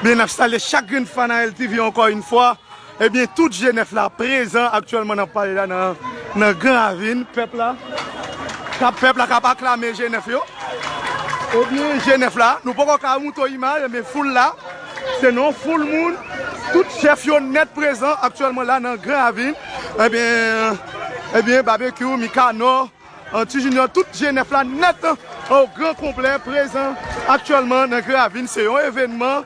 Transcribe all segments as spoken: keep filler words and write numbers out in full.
Byen, n ap salye chak grenn fan a L T V ankò yon fwa. Ebyen, tout G nèf la prezan aktyèlman, n ap pale la nan, nan Gran Ravin. Pèp la k ap, pèp la k ap aklame G nèf yo. Ebyen, G nèf la, nou poko ka montre w imaj, ebyen, foul la, se nan yon foul moun. Tout chèf yo nèt prezan aktyèlman la nan Gran Ravin. Ebyen, ebyen, Babekyou, Mikanò, Ti Junior, tout G nèf la nèt o gran konplè prezan aktyèlman nan Gran Ravin. Se yon evènman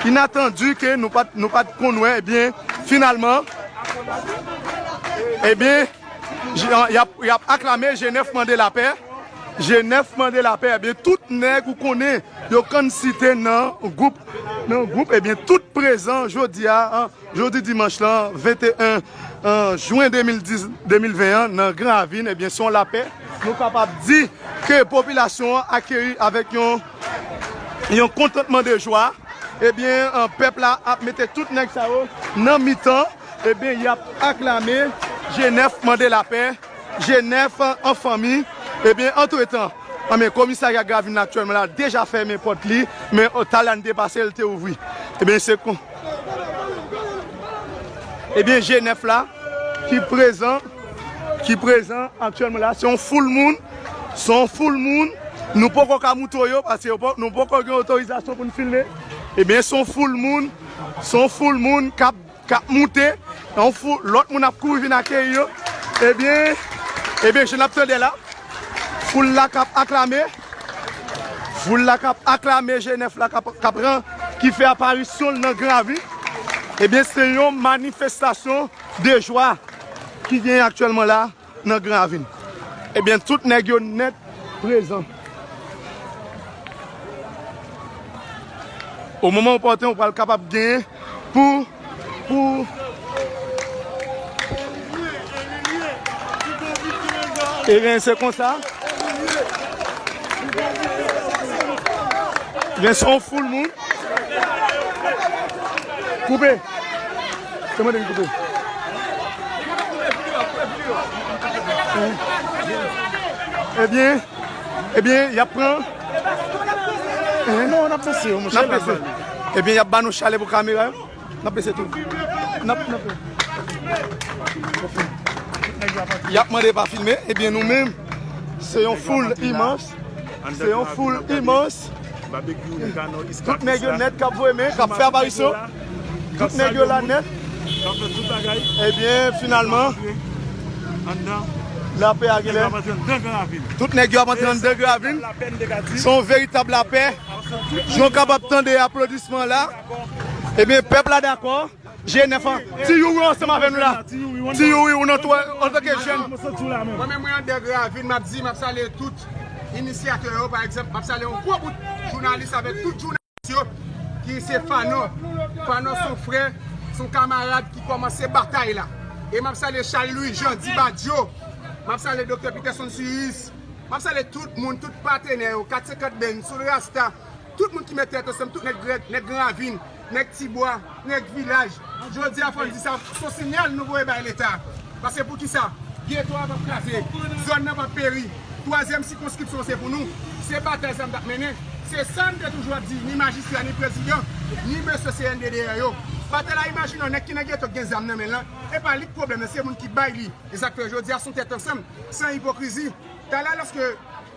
inatandi ke nou pa t, nou pa t konn wè. Ebyen, finalman, ebyen, j-, y ap, y ap aklame G nèf mande lapè. G nèf mande lapè. Ebyen, tout nèg ou konnen yo konn site nan gwoup, nan gwoup, ebyen, tout prezan jodi a, an, jodi dimanch lan, venteyen, an, jen de mil dis, de mil ven an, nan Gran Ravin, ebyen, se yon lapè. Nou kapab di ke popilasyon an akeyi avèk yon, yon kontantman de jwa. Ebyen, an, pèp la ap mete tout nèg sa yo nan mitan. Ebyen, y ap aklame G nèf mande lapè. G nèf an fanmi. Ebyen, antretan, anben, komisarya Gravin aktyèlman la deja fèmen pòt li, men, o, talè n te pase, l te ouvri. Ebyen, se kon, ebyen, G nèf la ki prezan, ki prezan aktyèlman la, se yon foul moun, se yon foul moun. Nou poko ka montre yo, paske yo po-, nou poko gen otorizasyon pou n filme. Ebyen, se yon foul moun, se yon foul moun k ap k ap moute, yon fou, lòt moun ap kouri vin akeyi yo. Ebyen, ebyen, jan n ap tande la, foul la k ap aklame, foul la k ap aklame G nèf la k ap, k ap ran, ki fè aparisyon l nan Gran Ravin. Ebyen, se yon manifestasyon de jwa ki genyen aktyèlman la nan Gran Ravin. Ebyen, tout nèg yo nèt prezan. O moman opòten, ou pral kapab genyen pou, pou, ebyen, se konsa. Ebyen, se yon foul moun. Koupe. Se mwen ki koupe. Ebyen, ebyen, y ap pran. Non, n ap bese yo, monchè. N ap bese. Ebyen, y ap ba nou chalè pou kamera yo. N ap bese tou. N ap, n ap. Y ap mande pa filme. Ebyen, nou menm, se yon foul imans. Se yon foul imans. Tout nèg yo nèt k ap voye men, k ap fè aparisyon. Tout nèg yo la nèt. Ebyen, finalman, lapè a genlè. Tout nèg yo ap antre anndan Gran Ravin. Se yon veritab lapè. Jan w kapab tande aplodisman la. Ebyen, pèp la dakò. G nèf an. Ti Youri ansanm avè nou la. Ti Youri, ou nan tou, antanke jèn. Mwen menm, mwen anndan Gran Ravin, m ap di, m ap salye tout inisyatè yo, pa egzanp, m ap salye yon gwo bout jounalis avèk tout jounalis yo, ki se Fanò. Fanò se yon frè, se yon kamarad ki kòmanse batay la. E m ap salye Charles Louis Jean, Di Badio. M ap salye Doktè Peterson Sirius. M ap salye tout moun, tout patenè yo, kat senkant Band, Soul Rasta, tout moun ki met tèt ansanm, tout nèg Gran, nèg Gran Ravin, nèg Tibwa, nèg vilaj. Jodi a, fò n di sa, se yon siyal nou voye bay Leta. Paske poukisa? Geto a p ap kraze, zòn nan p ap peri. Twazyèm sikonskripsyon se pou nou. Se batay sa m t ap mennen. Se sa m te toujou ap di, ni majistra, ni prezidan, ni mesye C N D D A yo. Batay la, imajine yon nèg ki nan geto ki gen zam nan men l lan, e pa li k pwoblèm nan, se moun ki bay li. E sa k fè jodi a, se yon tèt ansanm, san ipokrizi. Talè, lòske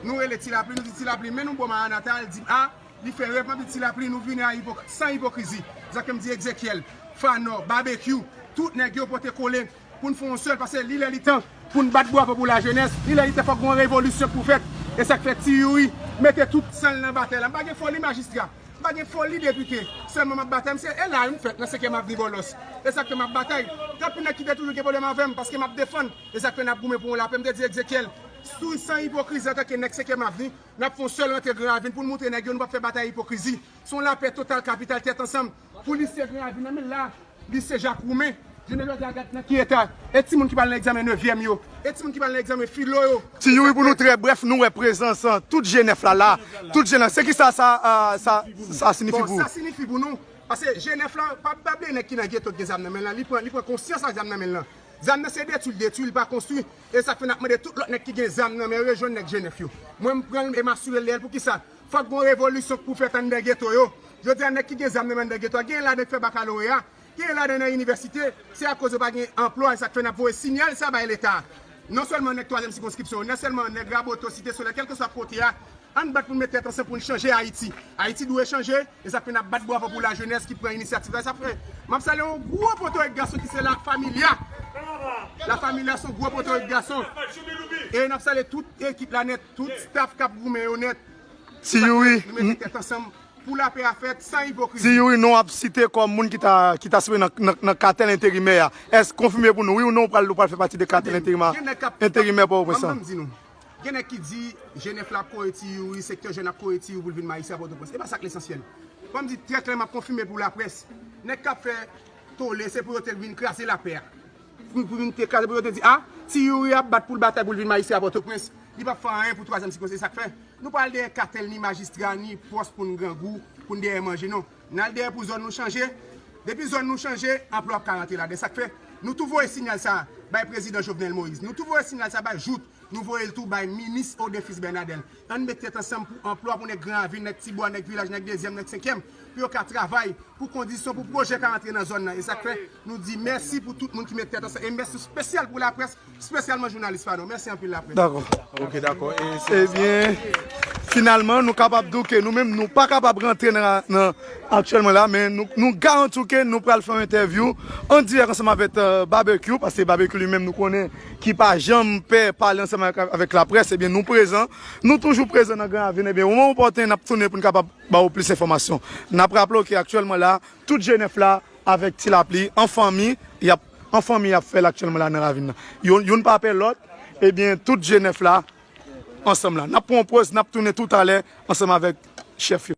nou rele Ti Lapli, nou di Ti Lapli, men nou bò Maranata, l di, a, li fè rèv, m ap di Ti Lapli, nou vini a ipok-, san ipokrizi. Sa ke m di Egzekyèl, Fanò, Babekyou, tout nèg yo pote kole pou n fè yon sèl, paske li lè li tan pou n bat bravo pou lajenès, li lè li tan fòk gon revolisyon pou fèt. E sa k fè Ti Youri mete tout san l nan batay la. M pa gen foli majistra, m pa gen foli depite, sèlman m ap batay, m se, e la m fèt nan senkyèm avni Bòlòs. E sa k fè m ap batay. Gen anpil nèg ki te toujou gen pwoblèm avè m, paske m ap defann. E sa k fè n ap goumen pou yon lapè. M te di Egzekyèl, sou san ipokrizi antanke nèg senkyèm avni, n ap fè yon sèl rantre Gran Ravin pou n montre nèg yo nou p ap fè batay ipokrizi. Se yon lapè total kapital tèt ansanm pou lise Gran Ravin nan, men la, lise Jak Woumen, jounen jodi a gad nan ki eta. E timoun ki pral nan egzamen nevyèm yo, e timoun ki pral nan egzamen filo yo. Ti Youri, pou nou trè brèf, nou wè prezans, an, tout G nèf la la. Tout G nèf, se ki sa, sa, a, sa, sa siyifi pou ou? Bon, sa siyifi pou nou, paske G nèf la p ap bable nèg ki nan geto ki gen zam nan men l lan, li pran, li pran konsyans ak zam nan men l lan. Zam nan se detwi l detwi, li pa konstwi. E sa k fè n ap mande tout lòt nèg ki gen zam nan men yo, yo jwenn nèg Jenèf yo. Mwen, m pran l e m asire l dèyè l. Poukisa? Fòk gen yon revolisyon k pou fèt anndan geto yo. Jodi a, nèg ki gen zam nan men anndan geto a, genyen ladan k fè bakaloreya, genyen ladan nan inivèsite. Se akoz yo pa gen anplwa, e sa k fè n ap voye siyal sa bay Leta. Non sèlman nèg twazyèm sikonskripsyon, non sèlman nèg Raboto, Site Solèy, kèlkeswa kote a, ann bat pou n met tèt ansanm pou n chanje Ayiti. Ayiti dwe chanje, e sa k fè n ap bat bravo pou lajenès ki pran inisyativ la. Sa fè, m ap salye yon gwo poto ek gason ki se La Familia. La Familia se yon gwo poto ek gason. E n ap salye tout ekip la nèt, tout staff k ap goumen yo nèt. Ti Youri, nou mete tèt ansanm pou lapè a fèt, san ipokrizi. Ti Youri, non ap site kòm moun ki ta, ki ta sipoze nan, nan, nan katèl enterimè a. Èske konfime pou nou, wi ou non, ou pral, ou pral fè pati de katèl enterimè, enterimè Pòtoprens lan? Ban m di nou, gen nèg ki di Jenèf la ap kore Ti Youri, sektè jèn ap kore Ti Youri pou l vin majistra Pòtoprens. E pa sa k lesansyèl. Ban m di trè klè, m ap konfime pou laprès. Nèg k ap fè tole, se pou yo te vin kraze lapè a. Pou, pou vin te kraze, pou yo te di, a, Ti Youri ap bat pou l batay pou l vin majistra Pòtoprens. Li p ap fè anyen pou twazyèm sikonskripsyon. Sa k fè, nou pa al dèyè katèl, ni majistra, ni pòs pou n grangou, pou n dèyè manje, non. N al dèyè pou zòn nou chanje. Depi zòn nou chanje, anplwa ap ka rantre ladan. Sa k fè, nou tou voye siyal sa bay prezidan Jovenel Moïse. Nou tou voye siyal sa bay Jouthe. Nou voye l tou bay minis Odefis Bernadel. Ann met tèt ansanm pou anplwa pou nèg Gran Ravin, nèg Tibwa, nèg Vilaj, nèg Dezyèm, nèg Senkyèm, pou yo ka travay, pou kondisyon, pou pwojè ka rantre nan zòn nan. E sa k fè, nou di mèsi pou tout moun ki met tèt ansanm. E mèsi espesyal pou laprès, espesyalman jounalis pa nou. Mèsi anpil, laprès. Dakò. Ok, dakò. E se Ebyen, finalman, nou kapab di w ke nou menm, nou pa kapab rantre nan, nan, aktyèlman la, men nou, nou garanti w ke nou pral fè yon entèvyou an dirèk ansanm avèk, euh, Barbecue, paske Barbecue li menm, nou konnen, ki pa janm pè pale ansanm avèk, avèk laprès, ebyen, nou prezan. Nou toujou prezan nan Gran Ravin, ebyen, moman opòtèn, n ap tounen pou n kapab ba w plis enfòmasyon. N ap raple w ke aktyèlman la, tout Jenèf la, avèk Ti Lapli, an fanmi, y ap, an fanmi y ap fè l aktyèlman la nan ravin nan. Youn, youn pa pè lòt, ebyen, tout Jenèf la, ansanm la. N ap pran yon poz, n ap tounen toutalè ansanm avèk chèf yo.